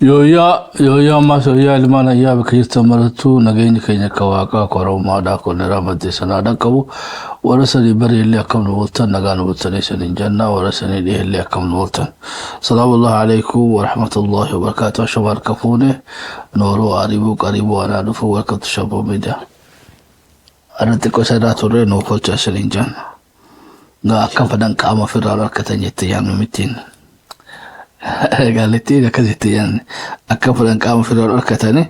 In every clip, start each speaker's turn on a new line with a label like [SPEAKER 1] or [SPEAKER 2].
[SPEAKER 1] Yooyyaa yooyyaa ammaas yooyyaa ilmaan ayyaa bakka jirtan marattuu nageenyi keenya akka waaqaa korommaadhaa konneraa maddeessanaadha qabu warra sanii bariillee akkam nu ooltan nagaa nu bultanii saniin jenna warra sanii dhiheellee akkam nu ooltan. Salaamullahi alaikum warahmatullahi wabarakatuh. Ashama harka fuune nooroo ariibuu qariibuu anaa dhufu welcome to Shaboo Media. Arra xiqqoo isa irraa turre nu oolcha saniin jenna. Gaa akkam fedhan qaama ofirraa harkatan jette yaannu mittiin. Gaalittiin akkas jette yaanne akka fedhan qaama ofirraa harkatani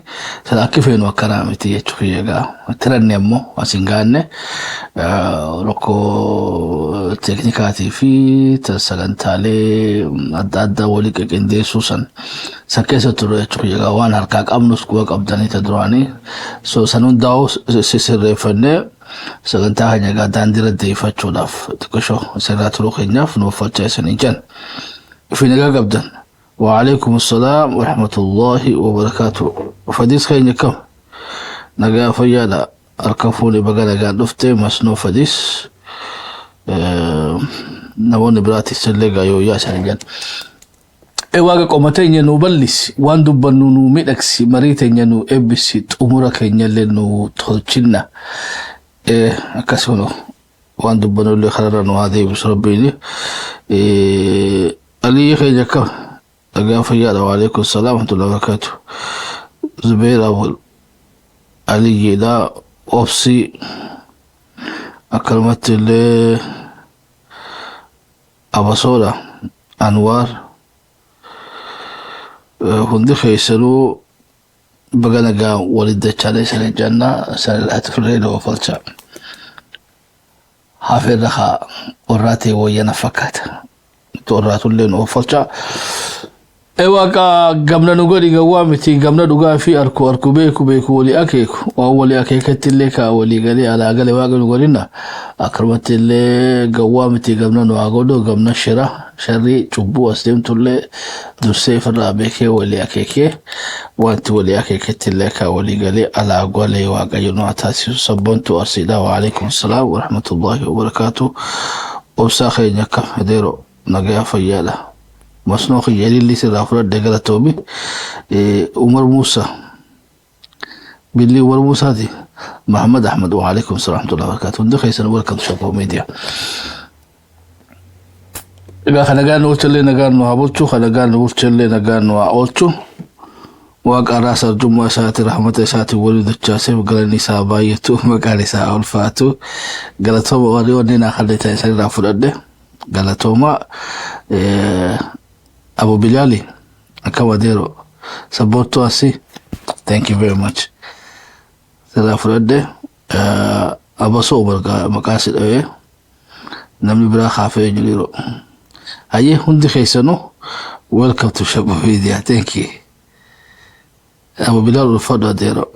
[SPEAKER 1] sana akki feenu akkanaa miti jechuu kiyya gaa. Tiranne ammoo as hin gaanne rakkoo teeknikaatii fi sagantaalee adda addaa walii qindeessuu san san keessa ture jechuu kiyya gaa waan harkaa qabnus quba qabdanii ta duraanii so san hundaa'u sirreeffannee sagantaa keenya egaa daandiirra deeffachuudhaaf xiqqishoo isirraa turuu keenyaaf nu uffachaa isiniin jenna. Ifi nagaa qabdan. Waalaikum salaam wa rahmatullahi wa barakaatu. Fadiis keenya kam? Nagaa fayyaadha. Harka fuuni baga nagaan dhufte masnoo fadiis. Namoonni biraatis illee gaa yoo yaa isiniin jenna. Ee Waaqa qoma teenya nuu bal'isi, waan dubbannu nuu miidhagsi, marii teenya nuu eebbisi, xumura keenyallee nuu tolchinna. Ee akkasuma waan dubbannu illee kanarra nu haa deebisu rabbiin. Aliyyi keenya akkam nagaa fayyaadha waalaikum salaam warahmatullahi wabarakatuh. Zubeer Abul Aliyyiidha obsii akkanumatti illee Abasoodha Anwaar hundi keessanuu baga nagaa walitti dachaalee sana jenna sana irraa turree nama falcha. Hafeerra haa warraa ta'e wayyana fakkaata. Warraatullee nu falcha. Ee waaqa gamna nu godhi gawwaa miti gamna dhugaa fi arku arku beeku beeku walii akeeku waan walii akeeketti illee kaa walii galee alaa gale waaqa nu godhinna akkanumatti illee gawwaa miti gamna nu haa godhu gamna shira sharrii cubbuu as deemtu illee dursee ifirraa beekee walii akeekee wanti walii akeeketti illee kaa walii galee alaa galee waaqayyo nu haa taasisu sabboontuu arsiidha waalaikum salaam warahmatullahi wabarakaatu obsaa keenya akkam hedeeroo nagaa fayyaadha. Masnoo kiyya ilillii sirraa fudhadhe galatoomi. Umar Muusaa. Billi Umar Muusaati. Muhammad Ahmad wa alaikum salaam wa rahmatullahi wa barakatuh. Hundi keessan welcome to Shaboo Media. Egaa kan nagaan nu oolchallee nagaan nu haa bulchu, kan nagaan nu bulchallee nagaan nu haa oolchu. Waaqa irraa sarjummaa isaati rahmata isaati waliin dachaaseef galanni isaa baay'atu maqaan isaa ulfaatu. Galatooma warri wanni naa kalleetan isanirraa fudhadhe. Galatooma Abu Bilali akkam adeero sabboontuu asii thank you very much sirraa fudhadhe abasoo bargaa maqaa si dhawee namni biraa kaafee jiru hayyee hundi keessanuu welcome to Shaboo Media thank you Abu Bilal ulfaadhu adeero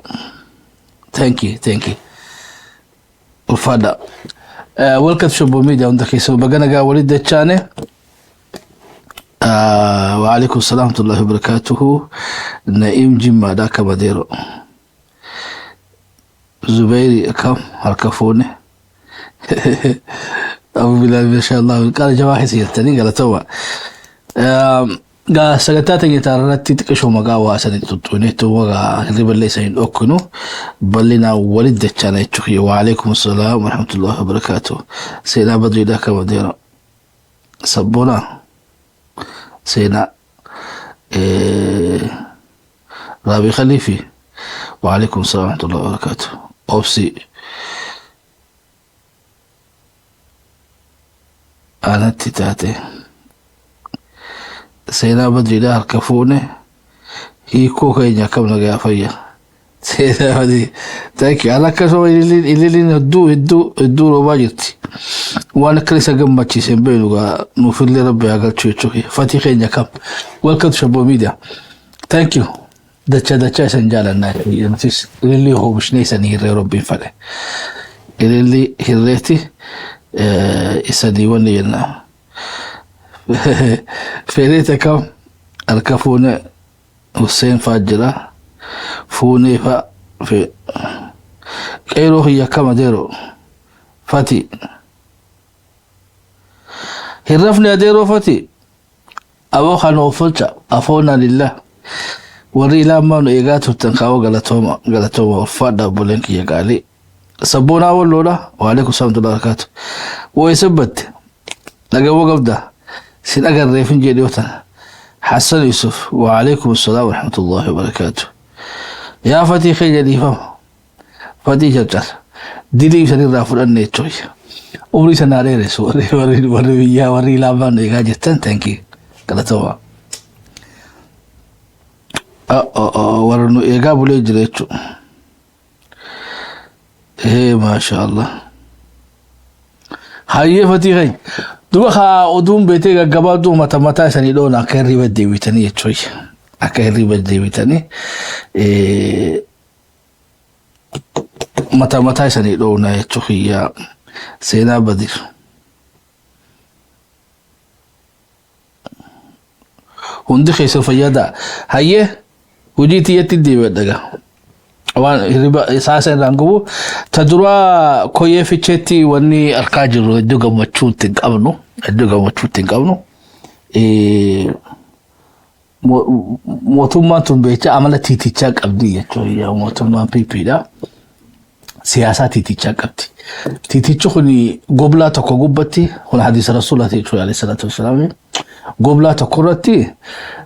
[SPEAKER 1] thank you thank you ulfaadha. Welcome to Shaboo Media hunda keessanuu baga nagaa walitti dachaane. Waalaikum salaam warahmatullahi wabarakatuhu. Na'iim Jimmaadha akkam adeero. Zubeeri akkam harka fuune. Abu Bilal mashallah qaala jabaa keessa jirtanii galatooma. Gaa sagantaa teenya irratti xiqqishoo maqaa waa sanii tuttuuneetu maqaa hirriballee isa hin dhokkinu bal'inaan walitti dachaana jechuudha. Waalaikum salaam warahmatullahi wabarakatuh. Seenaa badriidha akkam adeero. Sabboonaa seenaa Raabii Khaliifi waalaikum salaam warahmatullahi wabarakatuh. Obsi anatti taate seenaa badriidha harka fuune hiikoo keenya akkam nagaa fayya seenaa badrii thank you ala akkasuma ililiin hedduu hedduu hedduu roobaa jirti waan akka isa gammachiise hin beeknu gaa nuufillee rabbi haa galchu jechuudha fatii keenya kam welcome to Shaboo Media thank you dacha dacha isan jaalannaa nutis ilillii hoomishnee isanii hirree rabbiin fadhe ilillii hirreeti isanii wanni jenna feereeta kam harka fuune Hussein faa jira fuunee fa fe qeeroo kiyya akkam adeero fati hin rafne adeeroo fati aboo kan ooffolcha afoona lillah Warri ilaamaa nu eegaa turtan kaawwa, galatooma, galatooma, ulfaadha. Obboleen kiyya qaalii. Sabboonaa Walloodha. Waalaikum salaam barakaatu. Woo sabbatte. Dhagawoo qabda. Sin agarreef hin jedhe yoo tana. Hassan Yusuf. Waalaikum salaam warahmatullahi wabarakaatu. Yaa fatii keenya, dhiifama. Fatii Carcar. Dilii isanirraa fudhanne jechuudha. Umrii sanaa dheeressu warri biyyaa, warri ilaamaa nu eegaa jirtan, thank you. Galatooma. Warra nu eegaa bulee jira jechuudha. Ee, maasha Allah. Hayyee, fatii keenya. Duba haa oduun beetee gaggabaabduu mata mataa isanii dhoona akka hirriba deebitanii jechuudha. Akka hirriba deebitanii mata mataa isanii dhoona jechuudha. Seenaa Badir. Hundi keessa fayyada. Hayyee, hojii tiyyatti deebi'adha gaa. Waan hirriba saasa irraan gubu ta duraa Koyyee Ficheetti wanni arkaa jirru iddoo gammachuu itti hin qabnu, iddoo gammachuu itti hin qabnu. Mootummaan tun beecha amala tiitichaa qabdi jechuudha. Mootummaan PPdha. Siyaasaa tiitichaa qabdi. Tiitichi kun goblaa tokko gubbatti, kun hadiisa rasuulaati jechuudha, alayhi salaatu wassalaam. Goblaa tokko irratti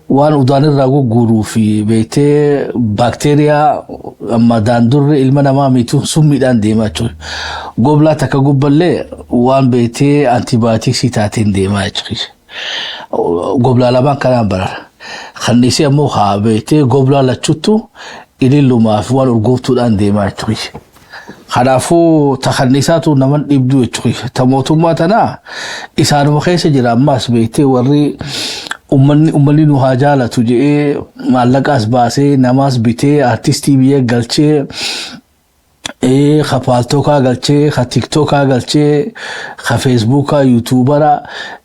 [SPEAKER 1] waan udaan irraa gugguuruu fi beektee baakteeriyaa amma daandurri ilma namaa miituun summiidhaan deemaa jechuudha. Goblaa takka gubballee waan beektee antibiyootiksii taateen deemaa jechuudha. Goblaa lamaan kanaan barara. Kanniisii ammoo haa beektee goblaa lachuttu ilillumaa fi waan urgooftuudhaan deemaa jechuudha. Kanaafuu ta kanniisaatu naman dhibduu jechuudha. Ta mootummaa tanaa isaanuma keessa jira ammaas beektee warri ummanni nu haa jaalatu jedhee maallaqaas baasee, namaas bitee, artistii biyya galchee, ka Paltalkaa galchee, ka TikTokaa galchee, ka Facebookaa, YouTubera,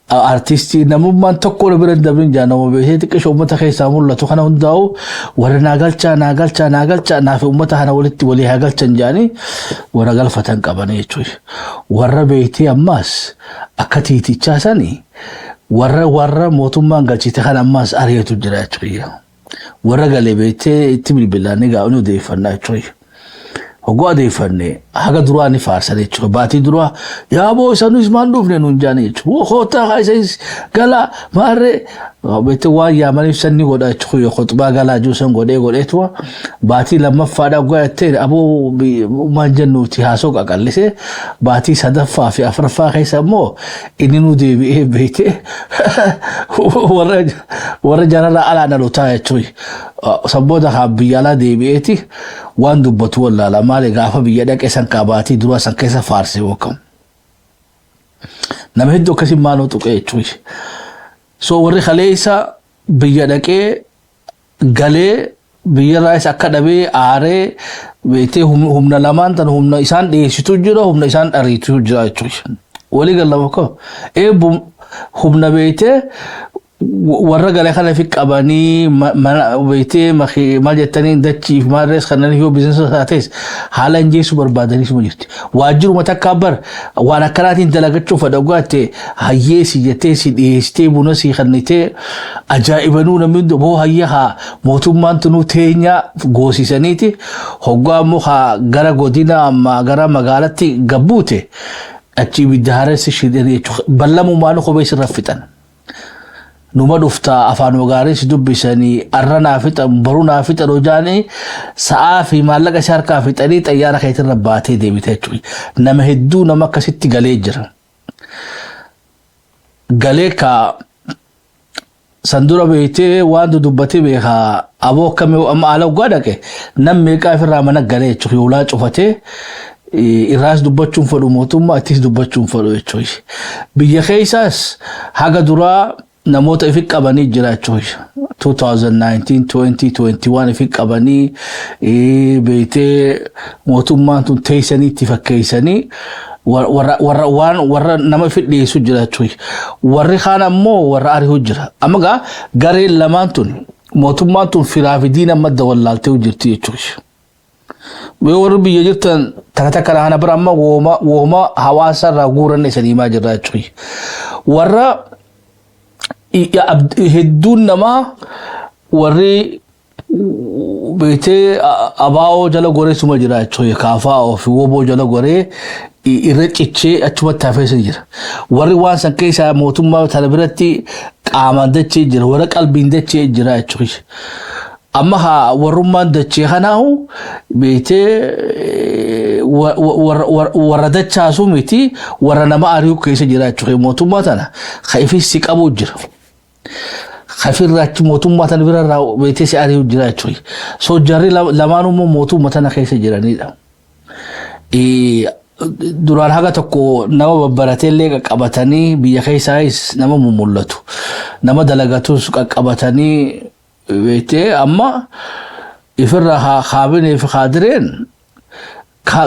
[SPEAKER 1] artistii namummaan tokko bira hin dabrin jaa, nama beekee xiqqisho uummata keessaa mul'atu kana hundaa'u warra naa galchaa, naa galchaa, naa galchaa, naaf uummata kana walitti walii haa galchan jaanii warra galfatan qabanii jechuudha. Warra beektee ammaas akka tiitichaa sanii warra mootummaan galchite kana ammaas ari'atu jira jechuudha. Warra galee beektee itti bilbilaan ni gaa'u, ni odeeffannaa jechuudha. Hoggoo odeeffanne haga duraa ni faarsan jechuudha. Baatii duraa yaaboo isanis maan dhufne nuun jaanii jechuudha. Kootaa haa isas galaa maarree beektee waan yaamaniif san ni godha jechuudha. Khutbaa galaa jiru san godhee godheetuma baatii lammaffaadhaa guyyaa jettee aboo maal jennuuti haasoo qaqallisee, baatii sadaffaa fi afuraffaa keessa immoo inni nu deebi'ee beektee warra jararraa alaa dhalotaa jechuudha. Sabboota haa biyya alaa deebi'eeti waan dubbatu wallaala, maali gaafa biyya dhaqe san qabaatii dura san keessa faarse yookaan. Nama hedduu akkasii maaloo tuqee jechuudha. So warri kaleessa biyya dhaqee galee biyyarraa isa akka dhabee aaree beektee humna lamaan tan humna isaan dhiyeessitu jira, humna isaan dhariitu jira jechuudha. Walii galama ko eebbu humna beektee warra galee kana fi qabanii mana beektee maal jettanii dachiif maalrees kanneen yoo biizinasa taates haala injeessuu barbaadanis ma jirti. Waajjiruma takka bar waan akkanaatiin dalagachuuf fedha hayyee si jettee si dhiyeessitee buna si kennitee ajaa'ibanuu namni boo hayyee haa mootummaan tunuu teenyaa goosisaniiti, hoggaa immoo haa gara godina amma gara magaalatti gabbuute achi ibidda haaressi shidhanii jechuudha. Ballamumaan kophee sirra fixan. Numa dhuftaa, afaan gaarii si dubbisanii, arra naa fixan, baruu naa fixan hojaanii sa'aa fi maallaqa isaa harkaa fixanii xayyaara keetirra baatee deebite jechuudha. Nama hedduu nama akkasitti galee jira. Galee ka san dura beektee waan dudubbatee beekaa aboo akkamii amma ala waggaa dhaqe nam meeqaa ofirraa mana galee jechuudha. Yoolaa cufatee irraas dubbachuun fedhu, mootummaa ittis dubbachuun fedhu jechuudha. Biyya keessaas haga duraa namoota ifi qabanii jira jechuudha. 2019, 2021 ifi qabanii beektee mootummaan tun teessanii itti fakkeessanii warra waan warra nama ifi dhiyeessu jira jechuudha. Warri kaan ammoo warra ari'u jira. Amma gaa gareen lamaan tun mootummaan tun firaa fi diina madda wallaaltee jirti jechuudha. Yoo warri biyya jirtan takka takka kana bira amma wooma wooma hawaasa irraa guuranne isa himaa jirra jechuudha. Warra hedduun namaa warri Beetee abaa'oo jala goree suma jira jechuudha. Kaafaa fi woboo jala goree irra cichee achumatti hafee sun jira. Warri waan san keessaa mootummaa tana biratti qaamaan dachee jira, warra qalbiin dachee jira jechuudha. Amma haa warrummaan dachee kanaahu beetee warra dachaasuu miti, warra nama ari'u keessa jira jechuudha. Mootummaa tana ka ifis si qabu jira. Kafirraa achi mootummaa tana birarraa beetee si ari'u jira jechuudha. So jarri lamaan immoo mootummaa tana keessa jiranidha. Duraan haga tokko nama babbaratee illee qaqqabatanii biyya keessaayis nama mumul'atu. Nama dalagatus qaqqabatanii beektee, amma ifirraa kaabinee fi kaadireen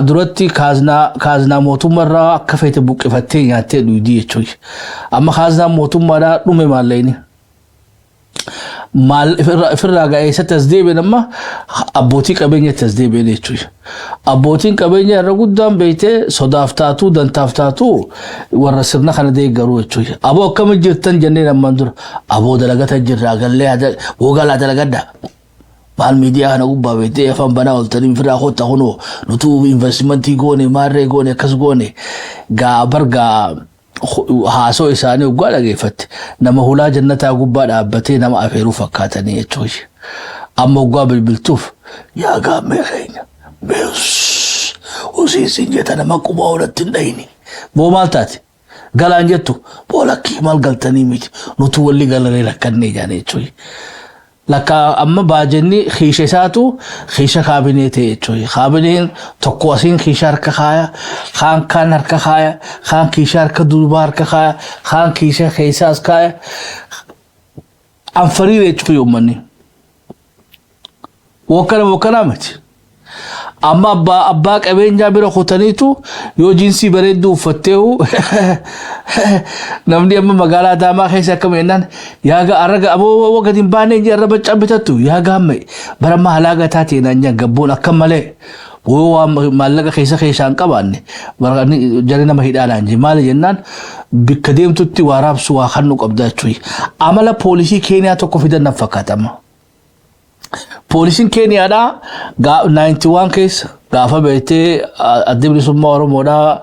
[SPEAKER 1] duratti kaaznaa mootummaarraa akka feete buqqifattee nyaattee dhugdii jechuudha. Amma kaaznaan mootummaadhaa dhume maallaqni. Maal ifirraa ga'ee eessatti as deebi'an? Amma abbootii qabeenyatti as deebi'an jechuudha. Abbootiin qabeenya irra guddaan beektee sodaaf taatuu dantaaf taatuu warra sirna kana deeggaruu jechuudha. Aboo, akkami jirtan jenneen ammaan dura, aboo dalagata jirra gallee wogalaa dalagadda. Maal miidiyaa kana gubbaa beektee afaan banaa ooltanii ofirraa kottaa, kunoo nutuu investimentii goone, maarree goone, akkas goone gaa bargaa. Haasoo isaanii waggaa dhageeffatte nama hulaa jannataa gubbaa dhaabbatee nama afeeruu fakkaatanii jechuudha. Amma waggaa bilbiltuuf, yaa gaammee keenya mees usiisin jetta, nama qubaa olatti hin dhayini. Boo, maal taate? Galaan jettu, boo lakkii, maal galtanii miti, nutu walli galaree rakkannee jaane jechuudha. Lakka amma baajenni kiisha isaatu kiisha kaabinee ta'e jechuudha. Kaabineen tokko asiin kiisha harka kaaya, kaan kaan harka kaaya, kaan kiisha harka duubaa harka kaaya, kaan kiisha keessaas kaaya. Anfariire jechuudha uummanni. Wakkana wakkanaa miti. Amma abbaa qabeenyaa bira kutaniitu yoo jiinsii bareedduu uffatteehu, namni amma magaalaa Adaamaa keessa akkam jennaan, yaa arraga aboo gadi hin baanee jee arraba cabbitattu, yaa gaamme bara amma halaaga taatee naan jaan gabboon akkam malee yoo waan maallaqa keessa keessaa hin qabaanne jarri nama hidhaadhaan jee. Maali jennaan, bikka deemtutti waa raabsu, waa kannu qabda jechuudha. Amala poolisii Keeniyaa tokko fidan nan fakkaata amma. Poolisiin Keeniyaadhaa 91 keessa gaafa beektee Adda Bilisummaa Oromoodhaa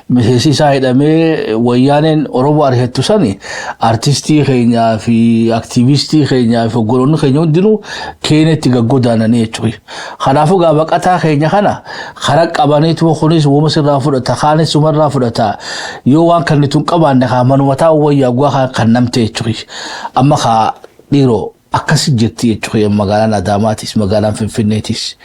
[SPEAKER 1] miseensi isaa hidhamee wayyaaneen Oromoo ari'attu sani, artistii keenyaa fi aktiivistii keenyaa fi oggoloonni keenya hundinuu Keeniyaatti gaggodaananii jechuudha. Kanaafuu gaa baqataa keenya kana karaa qabaniitu kunis uuma sirraa fudhata, kaanis sumarraa fudhata, yoo waan kan nuti hin qabaanne kaa manuma taa'u wayyaa guwaa kan namte jechuudha. Amma kaa dhiiroo akkasi jirti jechuudha. Magaalaan Adaamaatis magaalaan Finfinneetis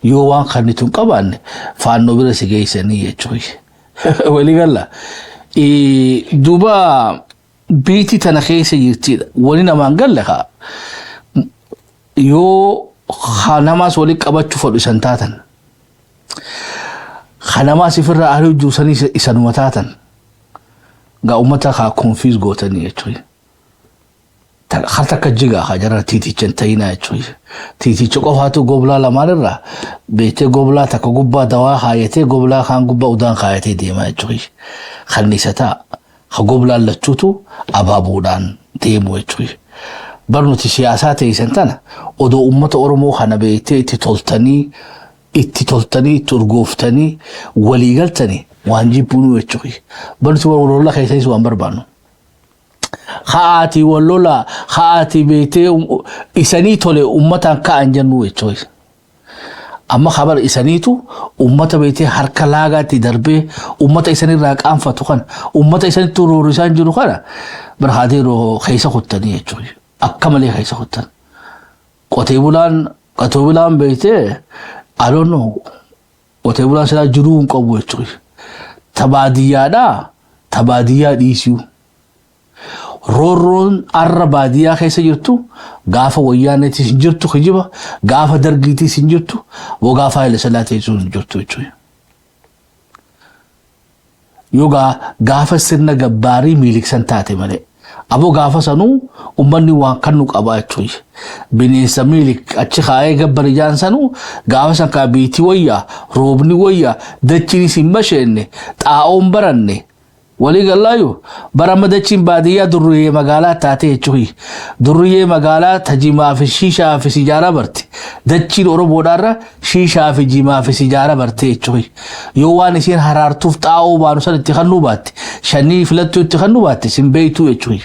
[SPEAKER 1] yoo waan kan nuti hin qabaanne faannoo bira si geessanii jechuudha. Walii galla. Duuba biitii tana keessa jirtidha. Wani namaan galle kaa yoo namaas waliin qabachuu fedhu isan taatan. Kanamaas ifirraa ari'u juusanii isanuma taatan. Gaa uummata kaa confuse gootanii jechuudha. Har takka jigaa haa jara tiiticha hin ta'inaa jechuudha. Tiiticha qofaatu goblaa lamaan irraa beektee goblaa takka gubbaa dawaa kaayatee, goblaa kaan gubbaa udaan kaayatee deemaa jechuudha. Kanniisa ta'a. Ha goblaan lachuutu abaabuudhaan deemu jechuudha. Bar nuti siyaasaa teessan tana odoo uummata Oromoo kana beektee itti toltanii, itti toltanii, itti urgooftanii walii galtanii waan jibbunuu jechuudha. Bar nuti wal lola keessanis waan barbaannu. Ha'aatii wal lola, ha'aatii beektee isanii tole uummataan ka'an jennu jechuudha. Amma kabar isaniitu uummata beektee harka laagaatti darbee uummata isanirraa qaanfatu kana, uummata isanitti roorrisaan jiru kana barhaatee yeroo keessa kuttanii jechuudha. Akka malee keessa kuttan. Qotee bulaan beektee, I don't know, qotee bulaan silaa jiruu hin qabu jechuudha. Ta baadiyyaadhaa, ta baadiyyaa dhiisuu. Roorroon arra baadiyyaa keessa jirtu gaafa wayyaaneetis hin jirtu, kijiba, gaafa dargiitiis hin jirtu, gaafa Haile Sillaaseetis hin jirtu jechuudha. Yoo gaafa sirna gabbaarii miiliksan taate malee. Aboo, gaafa sanuu uummanni waan kan nu qabaa jechuudha. Bineensa miilik achi kaa'ee gabbari jaan sanuu gaafa san kaa biitii wayyaa, roobni wayyaa, dachiinis hin basheenne, xaa'oon baranne. Walii gallaayu bara amma dachiin baadiyyaa durriyyee magaalaa taatee jechuun durriyyee magaalaa ta jimaa fi shiishaa fi sijaaraa barte. Dachiin Oromoodhaarra shiishaa fi jimaa fi sijaara barte jechuun yoo waan isiin haraartuuf xaa'oo baanu san itti kennuu baatte, shanii filattuu itti kennuu baatte, sin beeytuu jechuun.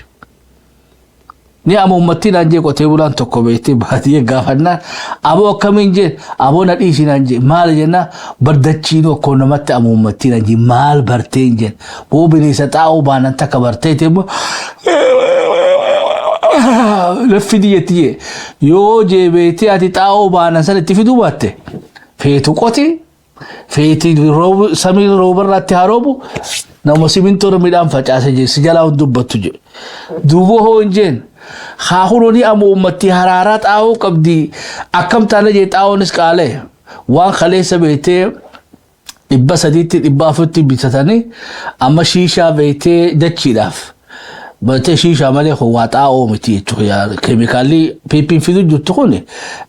[SPEAKER 1] Ni amma uummattiin naan jee, qotee bulaan tokko beektee baadiyyaa gaafannaan, "Aboo, akkamiin?" jee. "Aboo, na dhiisi" naan jee. "Maali?" jennaa, "Bardachiin okkoo namatti amma uummattiin naan jee." "Maal barteen?" jeen. "Boo, bineensa xaa'oo baanan takka bartee ta'e laffi diyyatti" jee. "Yoo jee beektee ati xaa'oo baanan san itti fiduu baatte, feetu qoti, feeti samii roobarraatti haa roobu, nama simintoo midhaan facaase jee, si jalaa hin dubbattu" jedhe. "Duuba hoo?" hin jeen. "Haa, hunoo amma uummatti haraaraa xaa'oo qabdi, akkam taana?" jee. "Xaa'oonis qaalee, waan kaleessa beektee 300tti 400tti bitatanii, amma shiishaa beektee dachiidhaaf beektee shiishaa malee kun waa xaa'oo miti jechuudha. Keemikaalli piippiin fidu jirtu kun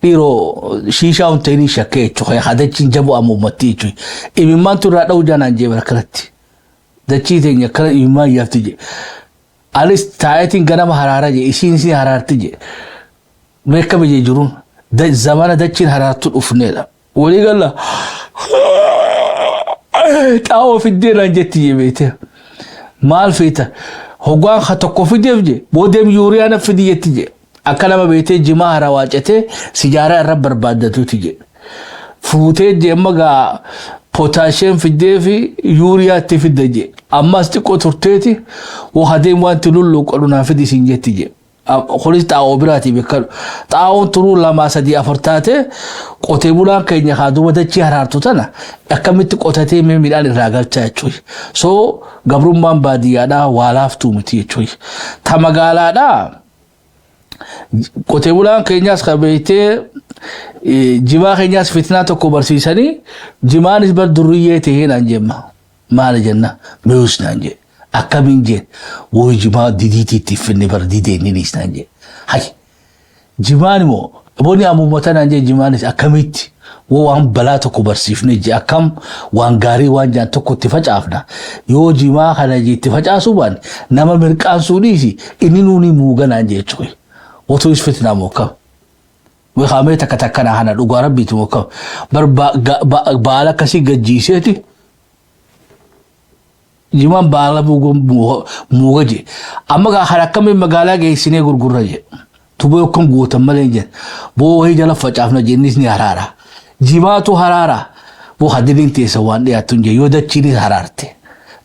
[SPEAKER 1] dhiiroo shiishaa hin ta'inii shakkee jechuudha. Haa, dachiin jabu amma uummatti jechuudha. Imimmaantu irraa dha'uu jaanaan jee bara kanatti. Dachii teenya akkana imimmaan yaafti" jee. "Anis taayetiin ganama haraara" jee, "isiin isin haraarti" jee. Beekama jee jiruun zamana dachiin haraartu dhufneedha. Walii galla xaa'oo fiddee naan jetti jee beekte. "Maal feeta? Hoggaan ha tokko fideef" jee, "boodeem yuuriyaa na fidi" jetti jee. Akka nama beektee jimaa hara waacatee sijaaraa irra barbaaddatuuti jee. Fuutee jee, amma gaa potassium fiddee fi yuuriyaa itti fidda jee. Ammas xiqqoo turteeti, "Woo, wanti lulluuqadhu naa fidi" siin jetti jee. Kunis xaa'oo biraati beekamu. Xaa'oon turuu lama, sadii, afur taate, qotee bulaan keenya haa duuba dachii haraartu tana akkamitti qotatee midhaan irraa galchaa jechuudha. So gabrummaan baadiyyaadhaa waa laaftuu miti jechuudha. Ta magaalaadhaa qotee bulaan keenyaas kan beektee jimaa keenyaas fitnaa tokko barsiisanii, jimaanis bar durriyyee ta'ee naan jemma. "Maali?" jenna. "Mi'uus" naan jee. "Akkamiin?" jeen. "Wooyi, jimaa didiitii finne bar didee inni" naan jee. "Hay, jimaan immoo booni amuumata" naan jee. "Jimaanis akkamitti woo waan balaa tokko barsiifne jee, akkam waan gaarii waan jaan tokko itti facaafna, yoo jimaa kana itti facaasuu baanne nama mirqaansuu dhiisi, inni nuuni muuga" naan jee jechuudha. Wotuus fitnaa moo akkam? Weekaamee takka takkana kana dhugaa rabbiitu moo akkam? Bar baala akkasii gajjiiseeti jimaan baala muuga je. Amma gaa kan akkamiin magaalaa geessinee gurgurra je. Tuboo akkam gootan malee jeen. Boo, wayii jala facaafna jennis ni haraara. Jimaatu haraara. Boo, hadiliin teessa waan dhiyaattu hin jee, yoo dachiinis haraarte.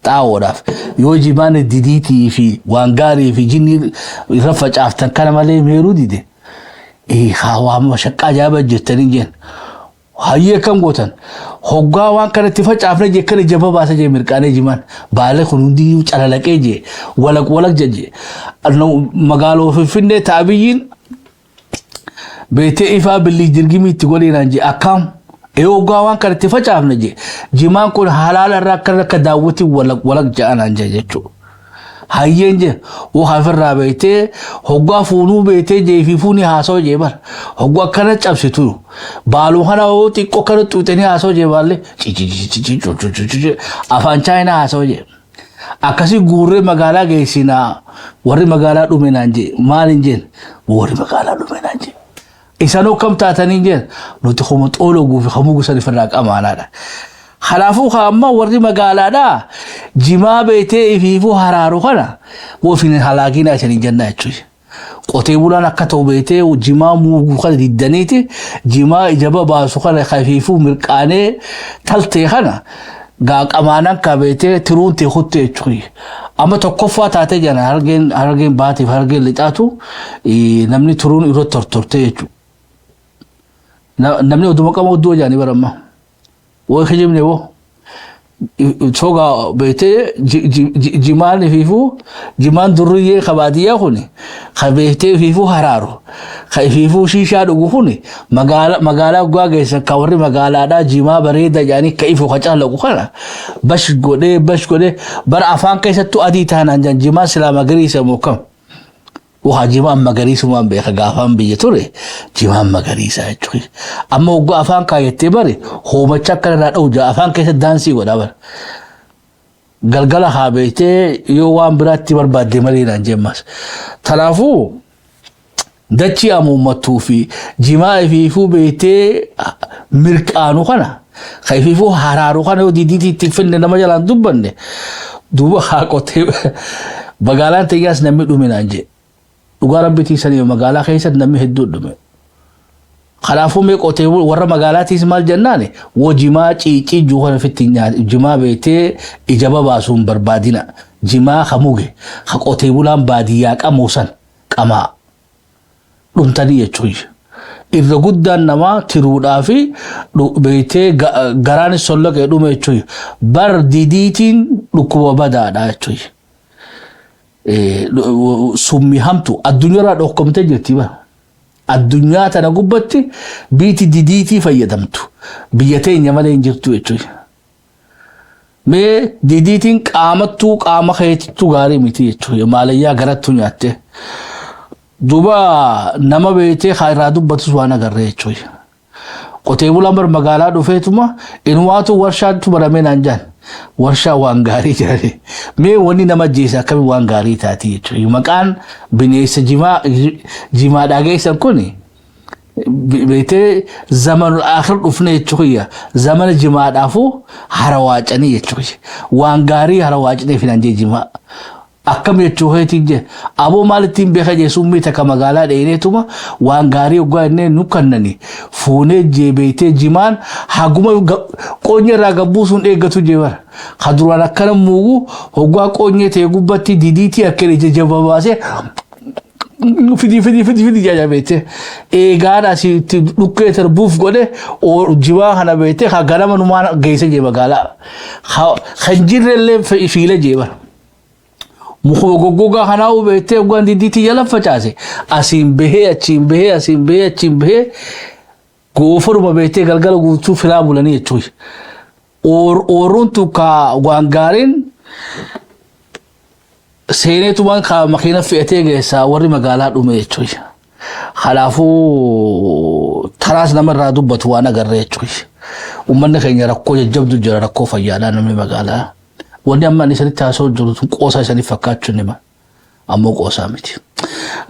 [SPEAKER 1] Xaa'oodhaaf yoo jimaan didiitii fi waan gaarii fi jinni irra facaaftan kana malee meeruu dide. Haa, waan mashaqqaa ajaa'iba jettanii jeen. "Hayyee, akkam gootan?" "Hoggaa waan kanatti facaafne" jee, "kana jaba baasa" jee, "mirqaanee jimaan baalee kun hundi calalaqee" jee, "walaq walaq" jee. Magaaloo Finfinnee taabiyyiin beektee ifaa billii jirgimii itti godhee naan jee. "Akkam?" "Ee, hoggaa waan kanatti facaafne" jee, "jimaan kun halaala irraa akka daawwitii walaq walaq ja'anaan" jee jechuudha. "Hayyeen" jee. "Woo, hafirraa beektee hoggaa fuunuu beektee" jee, "fi fuuni haasoo" jee, "bara hoggaa akkana cabsitu baaluu kana hoo xiqqoo akkana xuuxanii haasoo" jee, "baallee afaan Chaayinaa haasoo" jee. "Akkasii guurree magaalaa geessinaa, warri magaalaa dhume" naan jee. "Maal?" jeen. "Warri magaalaa dhume" naan jee. "Isanoo akkam taatanii?" jeen. "Nuti homo xooloo guufi hamuu gosa ifirraa qamaanaadha." Kanaafuu amma warri magaalaadhaa jimaa beetee ifiifuu haraaru kana woofin halaaginaa isanii jennaa jechuudha. Qotee bulaan akka ta'u beetee jimaa muuguu kana diddaniiti, jimaa ijaba baasu kana ifiifuu mirqaanee taltee kana gaa qamaanaan ka beetee tiruun tee kutte jechuudha. Amma tokkoffaa taatee jira, Harargeen baatiif Harargeen lixaatu namni turuun irra tortortee jechuudha. Namni oduma qaba oddoo jaanii baramma. Woo, kijibne woo. Sogaa beektee jimaan ifiifuu, jimaan durriyyee ka baadiyyaa kun ka beektee ifiifuu haraaru, ka ifiifuu shiishaa dhugu kun, magaalaa guggaa geessan, ka warri magaalaadhaa jimaa bareeda jedhanii ka ifu ka callaqu kana bash godhee bash godhee bara afaan keessattuu adii taanaan jan, jimaan silaa magariisa moo kam? Waa, jimaan magariisumaan beeka, gaafaan biyya ture jimaan magariisa jechuudha. Amma waggaa afaan kaayyattee bare hoomacha akka irraa dha'u jira, afaan keessa daansii godhaa bara. Galgala haa beektee yoo waan biraatti barbaadde malee naan jemmas. Kanaafuu dachii amuummattuu fi jimaa ifiifuu beektee mirqaanu kana ka ifiifuu haraaru kana yoo didiitii itti finne nama jalaan dubbanne duuba haa qotee magaalaan teenyaas namni dhume naan jee. Dhugaa rabbitii sanii magaalaa keessatti namni hedduu dhume. Kanaafuu mee qotee warra magaalaatiis maal jennaan, woo jimaa ciicii juukan ofitti jimaa beektee ija babaasuun barbaadina. Jimaa ka muge ka qotee bulaan baadiyyaa qamoo san qamaa dhumtanii jechuudha. Irra guddaan namaa tiruudhaa fi beektee garaanis sollaqee dhume jechuudha. Bar didiitiin dhukkuba badaadha jechuudha. Summi hamtu addunyaarraa dhokkamtee jirti bara. Addunyaa tana gubbatti biiti didiitii fayyadamtu biyya teenya malee hin jirtu jechuudha. Mee didiitiin qaamattuu qaama keetittuu gaarii miti jechuudha. Maalayyaa garattuu nyaatte. Duuba nama beektee haa irraa dubbatus waan agarree jechuudha. Qotee bulaan bar magaalaa dhufeetuma inumaatu warshaatu baramee naan jaan. Warshaa waan gaarii jedhani. Mee wanni nama ajjeese akkamiin waan gaarii taati jechuudha. Maqaan bineensa jimaa jimaadhaa geessan kuni beektee zamanul aakhir dhufne jechuudha. Zamana jimaadhaafuu harawaacanii jechuudha. Waan gaarii harawaacnee fidan jee jimaa. Akkam jechuu keetiin jee, aboo maal ittiin beeka jee, summii takka magaalaa dheeneetuma waan gaarii hoggaa innee nu kannani fuunee jee. Beeytee jimaan haguma qoonye irraa gabbuusuun eeggatu jee bara. Ka duraan akkana muugu hoggaa qoonyee ta'e gubbatti didiitii akka ija jaba baasee fidii fidii fidii fidii jaa beeytee eegaan asitti dhukkee tarbuuf godhe jimaa kana beeytee ka ganama numaan geesse jee magaalaa. Kan jirrellee fiile jee bara. Mukuma goggogaa kanaa hubettee hoggaan diddiitti jala facaase asiin bahee achiin bahee asiin bahee achiin bahee goofaruma beektee galgala guutuu filaa bulanii jechuudha. Ooruun tun ka waan gaariin seeneetumaan ka makiina fe'atee geessaa warri magaalaa dhume jechuudha. Kanaafuu taraas namarraa dubbatu waan agarree jechuudha. Uummanni keenya rakkoo jajjabdu jira, rakkoo fayyaadhaa namni magaalaa. Wanni amma inni isinitti haasa'u jiru tun qoosaa isiniif fakkaachuu nima. Ammoo qoosaa miti.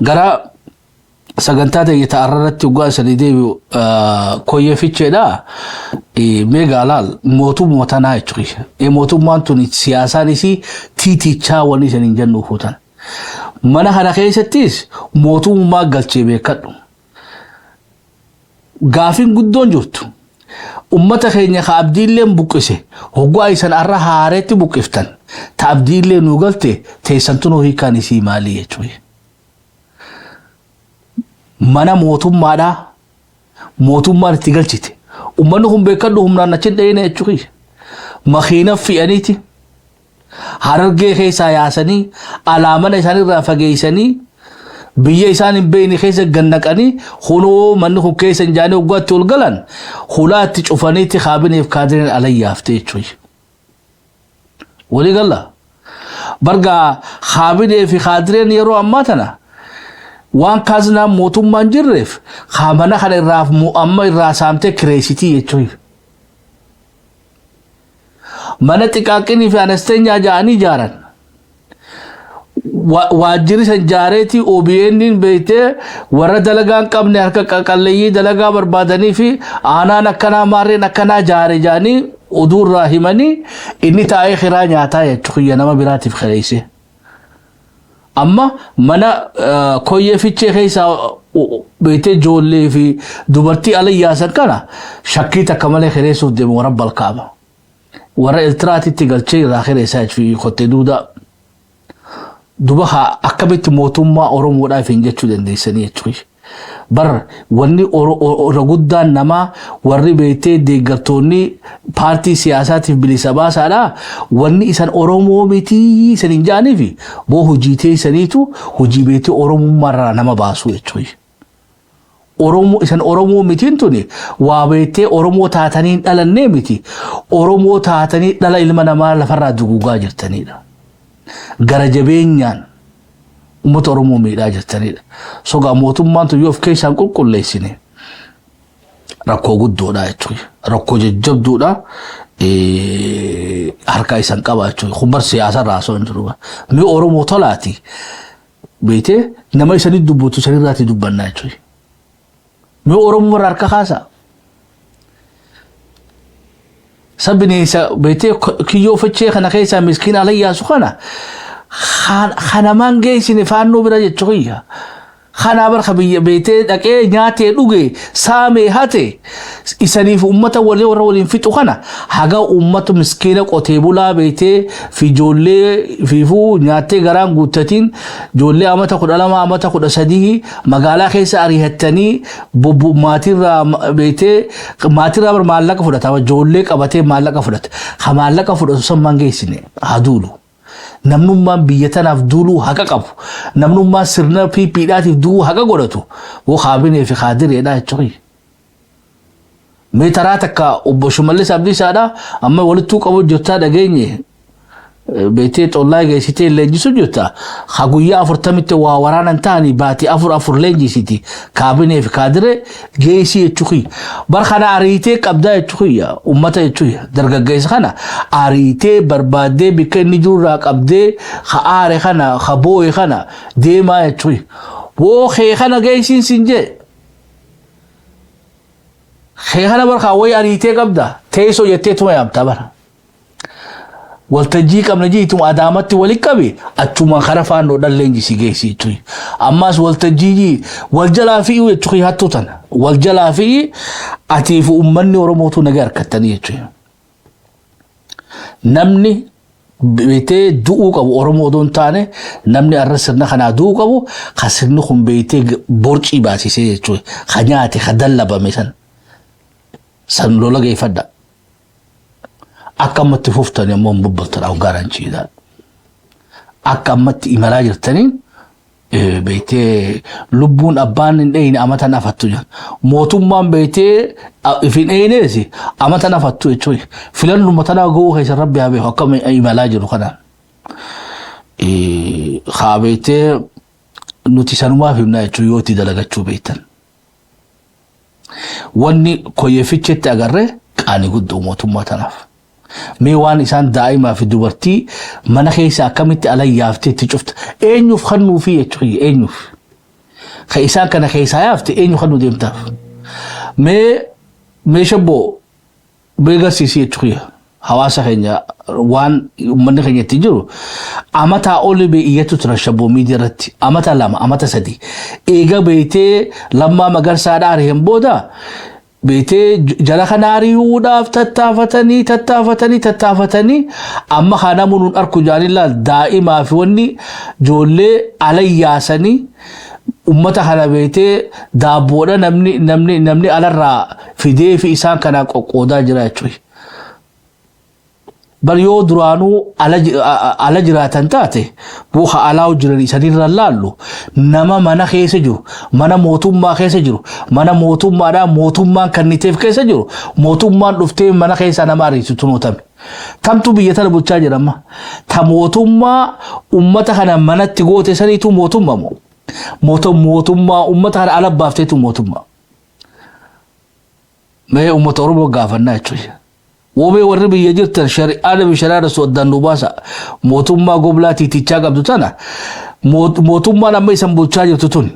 [SPEAKER 1] Gara sagantaa ta'e ta'arra irratti hoggaa isanii deebi'u, koyyee ficheedha. Mee gaalaal mootummaa tanaa jechuudha. Mootummaan tun siyaasaan isii tiitichaa wanni isaniin jennu fuutan. Mana kana keessattis mootummaa galchee beekadhu. Gaafiin guddoon jirtu, ummata keenya ka abdiilleen buqqise hoggaa isan arra haareetti buqqiftan, ta abdiillee nuu galte teessantunuu hiikaan isii maalii jechuudha. Mana mootummaadhaa mootummaan itti galchite. Ummanni kun beekadhu humnaan achi hin dhayine jechuudha. Makiina fe'aniiti. Harargee keessaa yaasanii alaa mana isaaniirraa fageessanii biyya isaan hin beekne keessa gannaqanii, kunoo manni kun keessa hin jaanii waggaatti ol galan hulaatti cufaniitti kaabineef kaadireen alayyaafte jechuudha. Walii galla. Bargaa kaabinee fi kaadireen yeroo ammaa tana waan kaaznaan mootummaan jirreef mana kana irraa amma irraa saamtee kireessitii jechuudha. Mana xiqaaqinii fi anasteenyaa ja'anii ijaaran. Waajjirri san jaareetii OBN beektee warra dalagaa hin qabne, harka qaqalleeyyii dalagaa barbaadanii fi aanaan akkanaa maarreen akkanaa jaare jaanii oduurraa himanii inni taa'ee kiraa nyaataa jechuudha nama biraatiif kireessee. Amma mana koyyee fichee keessaa beektee ijoollee fi dubartii ala yaasan kana shakkii takka malee kireessuuf deemu warra balkaama. Warra Eltiraatitti galchee irraa kireessaa jechuudha kottee duudaa. Duba haa akkamitti mootummaa Oromoodhaaf hin jechuu dandeessanii jechuudha. Bar wanni irra guddaan namaa warri beektee deeggartoonni paartii siyaasaatiif bilisa baasaadha. Wanni isan Oromoo mitii isan hin jaaniif boo hojii teessaniitu hojii beektee Oromummaarraa nama baasu jechuudha. Oromoo isan Oromoo mitiin tuni waa beektee Oromoo taatanii hin dhalannee miti. Oromoo taatanii dhala ilma namaa lafarraa duguugaa jirtanidha. Gara jabeenyaan uummata Oromoo miidhaa jirtanidha. Sogaa mootummaan tun yoo of keessaan qulqulleessine rakkoo guddoodha jechuudha. Rakkoo jajjabduudha. Harka isan qaba jechuudha. Kun bar siyaasa irraa osoo hin jiru. Mee Oromoo tolaati. Beetee nama isanii dubbatu sanirraati dubbannaa jechuudha. Mee Oromoo irraa harka kaasa. Sabineensa beetee kiyyoo fichee kana keessaa miskiina alayyaasu kana kanamaan geessine faannoo bira jechuu kiyya. Kanaa bar ka biyya beetee dhaqee nyaatee dhuge saamee hate isaniif ummata walii warra waliin fixu kana haga ummata miskiina qotee bulaa beetee fi ijoollee fiifuu nyaattee garaan guuttatiin ijoollee amata 12 amata 13 magaalaa keessa ariihattanii bobbu maatirraa beetee maatirraa bar maallaqa fudhata, ijoollee qabatee maallaqa fudhata, ka maallaqa fudhatu san maan geessine haa duulu. Namnummaan biyya tanaaf duuluu haqa qabu, namnummaan sirna PPdhaatiif du'uu haqa godhatu woo kaabinee fi kaadireedha jechuun. Mee taraa takka obbo Shimallis Abdiisaadha amma walittuu qabu jirtaa dhageenye, beektee xollaa geessitee leenjisu jirta. Ha guyyaa 40tti waa waraanan ta'anii baatii afur afur leenjisiti kaabinee fi kaadiree geessii jechuun. Bar kana ariitee qabdaa jechuun, ummata jechuun, dargaggeessa kana ariitee barbaaddee bikka inni jirurraa qabdee ha aare kana ha boo'e kana deemaa jechuun. Woo kee kana geessiin sin jee. Kee kana barkaa wayi ariitee qabda teessoo jettee tuma yaamta bara. Waltajjii qabna jiituma Adaamatti wali qabi, achumaan kara faannoodhaan leenjisii geessi jechuun. Ammaas waltajjii wal jalaa fi'uu jechuun, hattuu tana wal jalaa fi'i, atii fi uummanni Oromootu nagaa harkattanii jechuun. Namni beektee du'uu qabu Oromoo odoo hin taane, namni arra sirna kanaa du'uu qabu ka sirni kun beektee borcii baasisee jechuudha. Ka nyaate, ka dallabame san san lola geeffadha. Akka ammatti fuftanii ammoo hin bubbaltan gaaraanchiidha. Akka ammatti imalaa jirtaniin beektee lubbuun abbaan hin dheeyne amata nafattu jedhan. Mootummaan beektee if hin dheeynees amata nafattu jechuudha. Filannuma tanaa ga'uu keessa rabbi haa beeku akka imalaa jiru kanaan. Haa beektee nuti sanumaaf himnaa jechuun yoo itti dalagachuu beektan. Wanni koyyefichetti agarre qaanii guddoo mootummaa tanaaf. Mee waan isaan daa'imaa fi dubartii mana keessa akkamitti ala yaaftee itti cufta. Eenyuuf kennuufi jechuudha, eenyuuf? Ka isaan kana keessaa yaafte eenyu kennuu deemtaaf? Mee meeshaa boo mee garsiisii jechuudha. Hawaasa keenya waan uummanni keenya itti jiru amataa oli bee iyyatu turan shabboo miidiyaa irratti amata 2 amata 3 eega beeytee Lammaa Magarsaadhaa ari'een booda beeytee jala kana ari'uudhaaf tattaafatanii tattaafatanii tattaafatanii amma kana munuun arku jaanii laal daa'imaa fi wanni ijoollee ala yaasanii ummata kana beeytee daabboodha namni alarraa fidee fi isaan kanaa qoqqoodaa jira jechuudha. Bar yoo duraanuu ala jiraatan taate buuka alaa jiran isanirra laallu, nama mana keessa jiru, mana mootummaa keessa jiru, mana mootummaadhaa mootummaan kanniteef keessa jiru, mootummaan dhuftee mana keessa nama ariisitu nootame. Tamtu biyya tana bulchaa jira amma? Ta mootummaa ummata kana manatti goote saniitu mootummaa moo? Mootummaa ummata kana ala baafteetu mootummaa? Mee ummata Oromoo gaafannaa jechuudha. Woomee warri biyya jirtan shari'aa nabi shari'aa rasu addaan nu baasa. Mootummaa goblaa tiitichaa qabdu tana, mootummaan amma isan bulchaa jirtu tun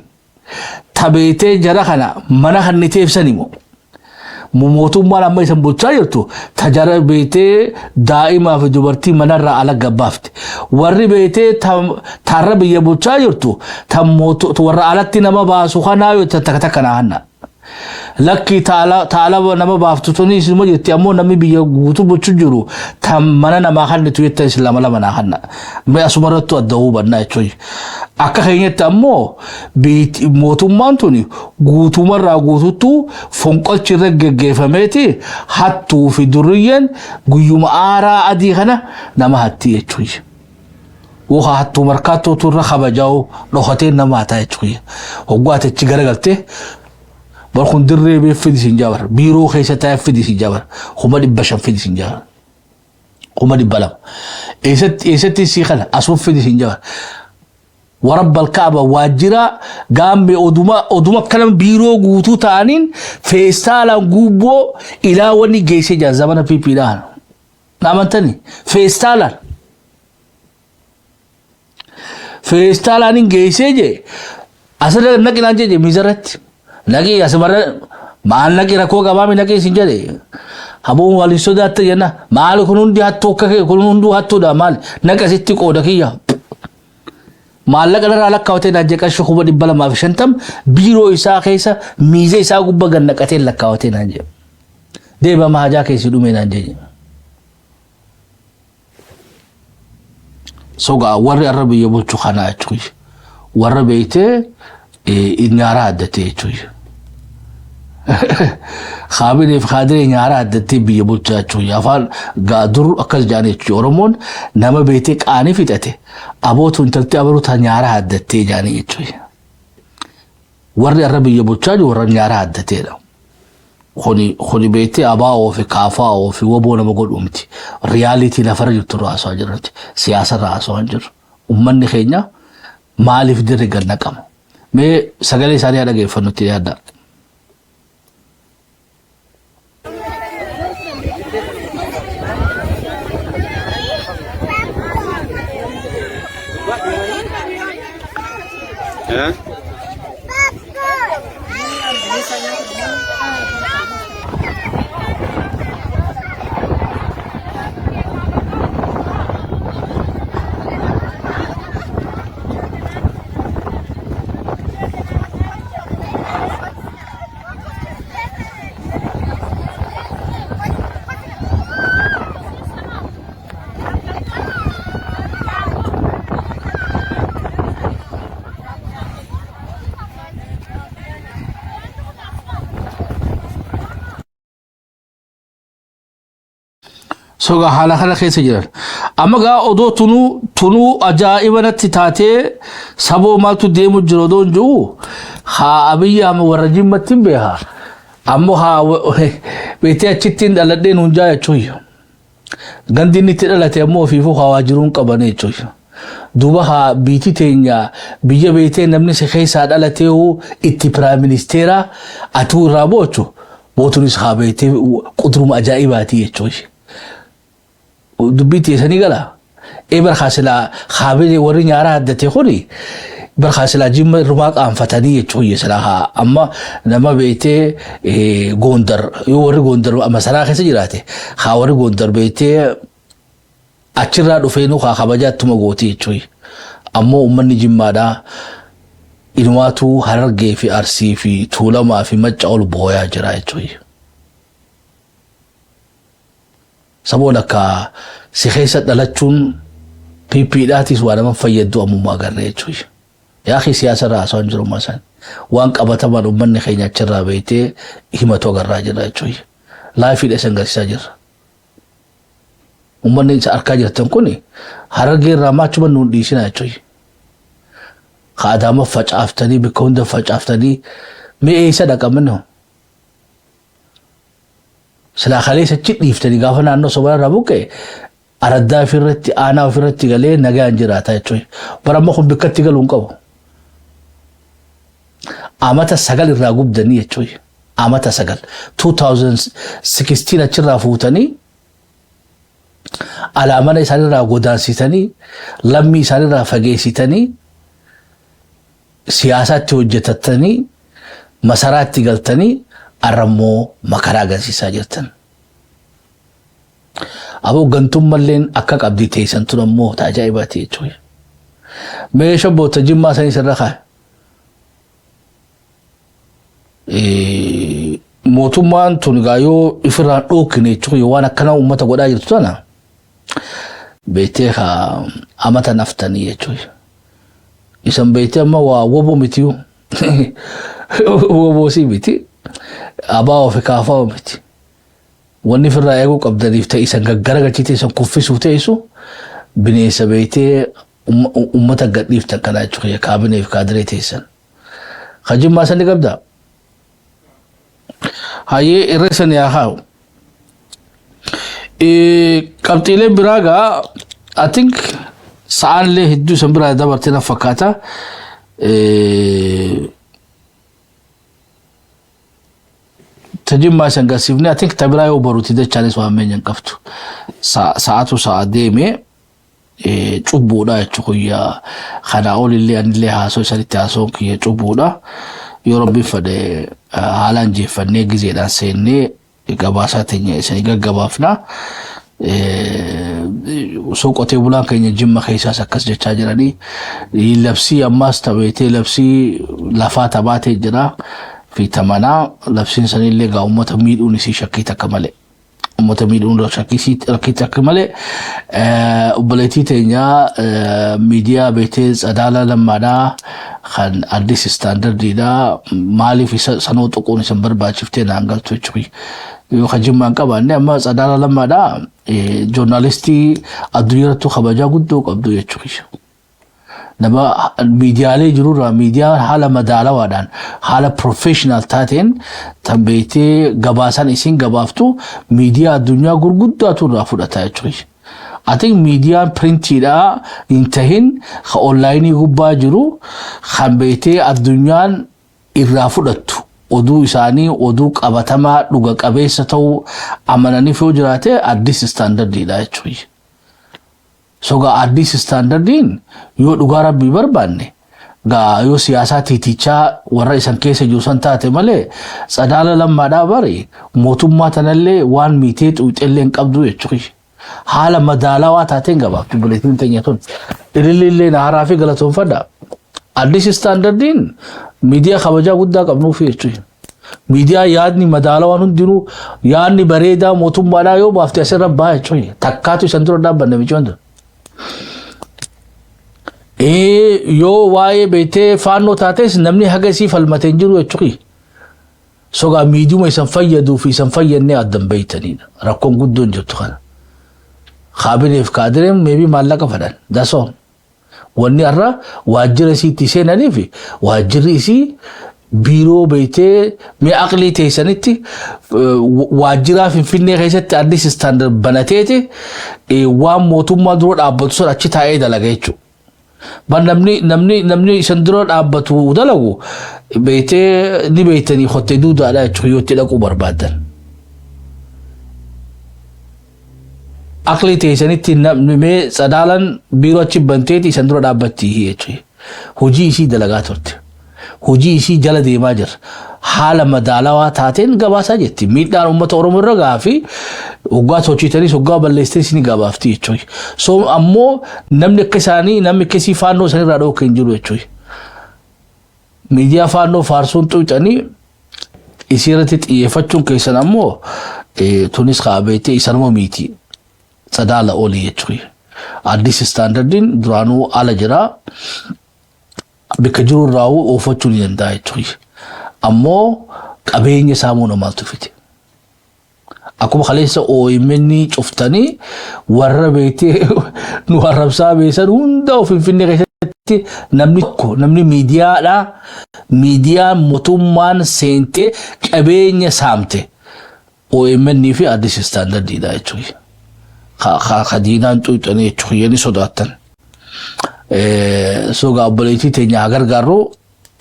[SPEAKER 1] tabeetee jara kana mana kanniteef sani moo? Mootummaan amma isan bulchaa jirtu ta jara beetee daa'imaa fi dubartii manarraa ala gabbaafte. Warri beetee taarra biyya bulchaa jirtu ta warra alatti nama baasu kanaa yoo takka takka naa hanna. Lakki taala nama baaftu tuni isinuma jirti, ammoo namni biyya guutuu bulchu jiru ta mana namaa kannitu jettan isin lama lama naa kanna. Mee asuma irrattu adda hubannaa jechuun. Akka keenyatti ammoo mootummaan tuni guutumarraa guututtuu fonqolchi irra geggeeffameeti hattuu fi durriyyeen guyyuma aaraa adii kana nama hatti jechuun. Wuha hattuu markaattootu irra kabajaa'u dhokatee nama hataa jechuun. Hoggaa ati achi garagaltee bar kun dirree bee fidi siin jaabar, biiroo keessa taa'ee fidi siin jaabar, 500,000 fidi siin jaabar, 200,000 eessatti eessatti sii kana asuma fidi siin jaabar. Warabbal kaaba waajjira gaammee oduma oduma akkana biiroo guutuu ta'aniin feestaalaan guubboo ilaa wanni geessee jira zamana PPdhaan. Na amantanii feestaalaan. Feestaalaan hin geessee jee asirra naqi naan jee miizarratti. Naqi asumarra maal naqi rakkoo qabaami naqi isin jedhe. Habuun wal hin sodaatte jenna maal kun hundi hattuu akka kee kun hunduu hattuudha maal naqi asitti qooda kiyya. Maallaqa narraa lakkaawatee naan jee qarshii 250,000 biiroo isaa keessa miiza isaa gubba gad naqatee lakkaawatee naan jee. Deebama hajaa keessi dhumee naan jee. Sogaa warri arra biyya bulchu kanaa jechuudha. Warra beektee nyaaraa addatee jechuudha. Kaabineef kaadiree nyaaraa addattee biyya bulchaa jechuudha. Afaan gaadur akkas jedhan jechuudha. Oromoon nama beektee qaanii fixate abootu intalti abaruu ta nyaaraa addattee jedhanii jechuudha. Warri arra biyya bulchaa jiru warra nyaaraa addateedha. Kuni kuni beektee abaa'oo fi kaafaa'oo fi woboo nama godhu miti. Riyaalitii lafarra jirtu irraa haasawaa jirra miti. Siyaasa irraa haasawaa hin jirru. Uummanni keenya maaliif dirri gad naqama? Mee sagalee isaanii haa dhageeffannu itti yaaddaa.
[SPEAKER 2] Eh?
[SPEAKER 1] Soga haala kana keessa jiran. Amma gaa odoo tunuu tunuu ajaa'iba natti taatee saboo maaltu deemu jira odoo hin jiru haa abiyyi amma warra jimmatti hin beeka. Ammoo haa beektee achitti hin dhaladhee nuun jaa jechuun. Gandi inni itti dhalate ammoo ofiifuu haa waajiruun qaban jechuudha. Duuba haa biiti teenya biyya beektee namni si keessaa dhalateehu itti piraayim ministeera atuu irraa boochu bootunis haa beektee quduruma ajaa'ibaati jechuudha. Dubbii teessanii gala. Ee barkaa silaa kaabinee warri nyaaraa addate kuni barkaa silaa jimma irrumaa qaanfatanii jechuudha silaa haa amma nama beektee Gondar yoo warri Gondar masaraa keessa jiraate haa warri Gondar beektee achirraa dhufeenuu haa kabajaa ittuma gooti jechuudha. Ammoo uummanni jimmaadhaa inumaatu Harargee fi Arsii fi Tuulamaa fi Macca ol booyaa jira jechuudha. Saboo lakka si keessa dhalachuun PP dhaatis waa nama fayyaddu ammuma agarre jechuudha. Yaakii siyaasa irraa haasawaa hin jiru ammaa isaan. Waan qabatamaan uummanni keenya achirraa beektee himatu agarraa jirra jechuudha. Laayifiidha isin agarsiisaa jirra. Uummanni isa arkaa jirtan kun Harargee irraa maachuma nuun dhiisina jechuudha. Ka Adaama facaaftanii bakka hunda facaaftanii mee eessa dhaqamne hoo? Silaa kaleessa achi dhiiftanii gaafa naannoo Somaaliyaa irraa buqqe araddaa ofirratti aanaa ofirratti galee nagaan jiraata jechuudha. Bara amma kun bikkatti galuu hin qabu. Amata 9 irraa gubdanii jechuudha. Amata 9 2016 achirraa fuutanii alaa mana isaanirraa godaansitanii lammii isaanirraa fageessitanii siyaasaatti hojjetattanii masaraatti galtanii arrammoo makaraa agarsiisaa jirtan. Aboo gantummalleen akka qabdii teessan tun ammoo ta ajaa'ibaati jechuudha. Meeshaa boota jimmaa sanii sirra kaa'e. Mootummaan tun egaa yoo ifirraan dhookine jechuudha waan akkanaa uummata godhaa jirtu tana beektee kaa amata naftanii jechuudha. Isan beektee amma waa woboo mitiyu woboo sii miti abaa ofi kaafaa miti. Wanni ifirraa eeguu qabdaniif ta'e isan gaggaragalchitee isan kuffisuuf teessu bineensa beektee uummata gadhiiftan kanaa jechuudha kaabinee fi kaadiree teessan. Ka jimmaa sani qabdaa? Hayyee irra sani haa kaa'u. Qabxiileen biraa gaa I think sa'aan illee hedduu isan biraa dabarte na fakkaata. Tajimmaa isan garsiifne. I think tabiraa yoo baruuti dachaanis waan meenya hin qabtu. Sa'aatu sa'a deeme cubbuudha jechuu kuyya. Kanaa olillee anillee haasoo isanitti haasoon kiyya cubbuudha. Yoo Rabbiin fedhe, haalaan jeeffannee gizeedhaan seennee gabaasaa teenya isanii gaggabaafna. Osoo qotee bulaan keenya Jimma keessaas akkas jechaa jiranii, labsii ammaas tapheetee labsii lafaa tabaatee jira fi tamanaa labsiin sanillee gaa uummata miidhuun isii shakkii takka malee. Uummata miidhuun shakkii takka malee. Obboleettii teenya miidiyaa beektee Tsadaala Lammaadhaa kan Addis Standardiidhaa maaliif isa sanoo tuquun isin barbaachiftee naan galtu jechuudha. Yoo kan Jimmaan qabaanne, amma Tsadaala Lammaadhaa joornaalistii addunyaa irrattuu kabajaa guddoo qabdu jechuudha. Nama miidiyaalee jirurraa miidiyaa haala madaalawaadhaan, haala professional taateen tan beektee gabaasan isin gabaaftu miidiyaa addunyaa gurguddaatu irraa fudhata jechuudha. Ati miidiyaan printiidhaa hin tahin ka onlaayinii gubbaa jiru kan beektee addunyaan irraa fudhattu, oduu isaanii oduu qabatamaa dhuga qabeessa ta'uu amananiif yoo jiraate, Addis Standardiidha jechuudha. Sogaa Addis Standardiin yoo dhugaa Rabbii barbaanne gaa, yoo siyaasaa tiitichaa warra isan keessa jiru san taate malee, Tsadaala Lammaadhaa bari mootummaa tanallee waan miitee xuuxellee hin qabdu jechuudha. Haala madaalawaa taateen gabaabtu buleetiin teenya tun. Ilillillee na haraa fi galatoonfadha. Addis Standardiin miidiyaa kabajaa guddaa qabnuufi jechuudha. Miidiyaa yaadni madaalawaan hundinuu, yaadni bareedaa mootummaadhaa yoo baafte asirra baha jechuudha. Takkaatu isan dura dhaabbanne micoon tun. Yoo waa'ee beektee Faannoo taates, namni haga isii falmatee hin jiru jechuudha. Sogaa miidiyuma isan fayyaduu fi isan fayyadnee addan beeytanidha. Rakkoon guddoon jirtu kana. Kaabineef kaadireen maybe maallaqa fedhan. That's all. Wanni har'a waajjira isiitti seenanii fi waajjirri isii biiroo beektee mi'a aqlii teessanitti waajjiraa Finfinnee keessatti Addis Standard banateeti waan mootummaa dura dhaabbatu sun achi taa'ee dalaga jechuudha. Ban namni isan dura dhaabbatu dalagu beektee ni beektanii kottee duudaadha jechuudha yoo itti dhaquu barbaadan. Aqlii teessanitti namni mee Tsadaalan biiroo achi banteeti isan dura dhaabbatti jechuudha. Hojii isii dalagaa turte. Hojii isii jala deemaa jira. Haala madaalawaa taateen gabaasaa jetti. Miidhaan uummata Oromoo irra gahaa fi hoggaa sochiitanis hoggaa balleessitanis ni gabaafti jechuudha. So ammoo namni akka isaanii, namni akka isii Faannoo isaanii irraa dhookke hin jiru jechuudha. Miidiyaa Faannoo faarsuun xuuxanii isii irratti xiyyeeffachuun keessan ammoo tunis kaabeetee isanuma miti. Tsadaala olii jechuudha. Addis Standardiin duraanuu ala jira. Bakka jiru irraa oofachuu ni danda'a jechuudha. Ammoo qabeenya saamuu namaatu fide. Akkuma kaleessa OMN cuftanii warra beektee nu arrabsaa beesan hunda of Finfinnee keessatti namni tokko, namni miidiyaadha, miidiyaa mootummaan seentee qabeenya saamte OMN fi Addis Standardiidha jechuudha. Ka diinaan xuuxanii jechuudha ni sodaattan. Sogaa obboleettii teenya haa gargaarru,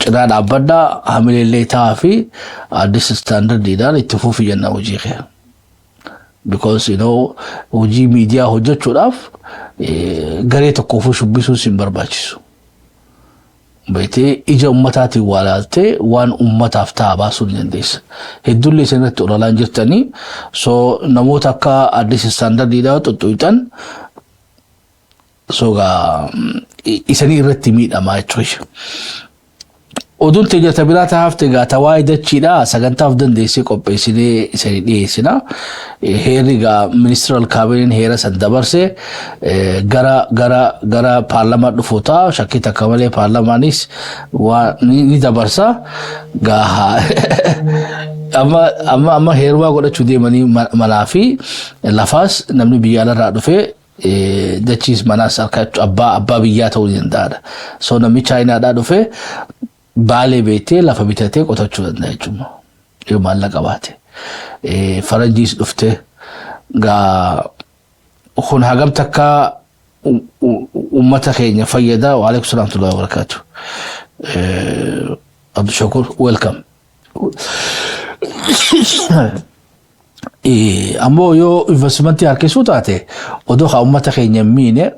[SPEAKER 1] cinaa dhaabbadhaa, hamileellee ta'aa fi Addis Standardiidhaan itti fufi jenna hojii kee. Because hojii miidiyaa hojjechuudhaaf garee tokkoofuu shubbisuun sin barbaachisu. Beetee ija ummataatiin waa laaltee waan ummataaf ta'a baasuu ni dandeessa. Hedduullee isin irratti olalaan jirtanii, so namoota akka Addis Standardiidhaa xuxxuuxan sogaa isanii irratti miidhamaa jechuudha. Oduun teenya biraa taafte gaa waa'ee dachiidha, sagantaaf dandeessee qopheessinee isanii dhiyeessina. Heerri gaa ministeeral kaabineen heera san dabarse gara paarlamaa dhufu ta'a. Shakkii takka malee paarlamaanis waa ni dabarsa. Gaa amma heerumaa godhachuu deemanii manaa fi lafaas namni biyya alarraa dhufee dachiis manaas harka abbaa biyyaa ta'uu ni danda'aadha. So namni Chaayinaadhaa dhufee Baalee beektee lafa bitatee qotachuu danda'a jechuudha. Yoo maallaqa baate. Faranjiis dhuftee gaa kun hagam takka uummata keenya fayyada. Waalaikum salaam wa barakaatu. Abdushakur, welcome. Ammoo yoo investmentii harkisuu taate, odoo haa uummata keenya hin miine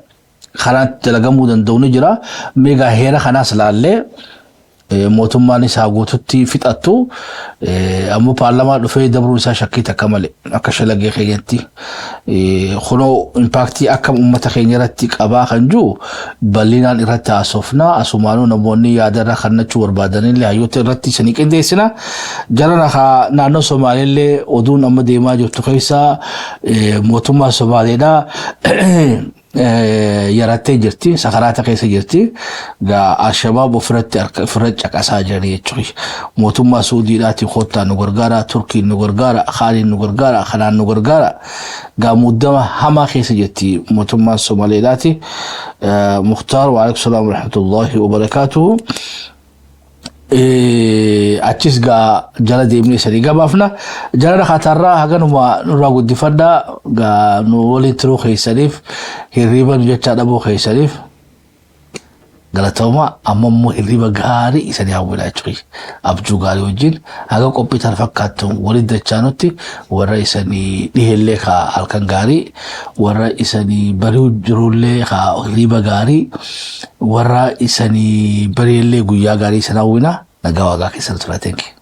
[SPEAKER 1] karaan dalagamuu danda'u ni jira. Meegaa heera kanaas laallee mootummaan isaa guututti fixattu, ammoo paarlamaa dhufee dabruun isaa shakkii takka malee akka shalagee keenyatti kunoo impactii akkam uummata keenya irratti qabaa kan jiru bal'inaan irratti haasofna. Asumaanuu namoonni yaada irra kannachuu barbaadanillee hayyoota irratti isanii qindeessina. Jarana haa naannoo Somaaleellee oduun amma deemaa jirtu keessa mootummaa Somaaleedhaa yarattee jirti, sakaraata keessa jirti. Gaa Alshabaab ofirratti ofirratti caqasaa jiranii jechuudha. Mootummaa Suudiidhaati koottaa nu gargaara, Turkiin nu gargaara, Kaaniin nu gargaara, kanaan nu gargaara. Gaa muddama hamaa keessa jirti mootummaan Somaaleedhaati. Muktaar, waalaikum salaam warahmatullahi wabarakaatuhu. Achis gaa jala deemnee sanii gabaafna. Jala dhakatarraa haganuma nurraa guddifadhaa. Gaa nu waliin turuu keessaniif, hirriiba nu jechaa dhabuu keessaniif galatooma. Amma immoo hirriiba gaarii isanii hawwina jechuudha. Abjuu gaarii wajjin haga qophii tan fakkaattu waliin dachaanutti, warra isanii dhiheellee kaa halkan gaarii, warra isanii bari'u jirullee kaa hirriiba gaarii, warra isanii bari'ellee guyyaa gaarii isan hawwina. Nagaa waaqaa keessan tura. Thank you.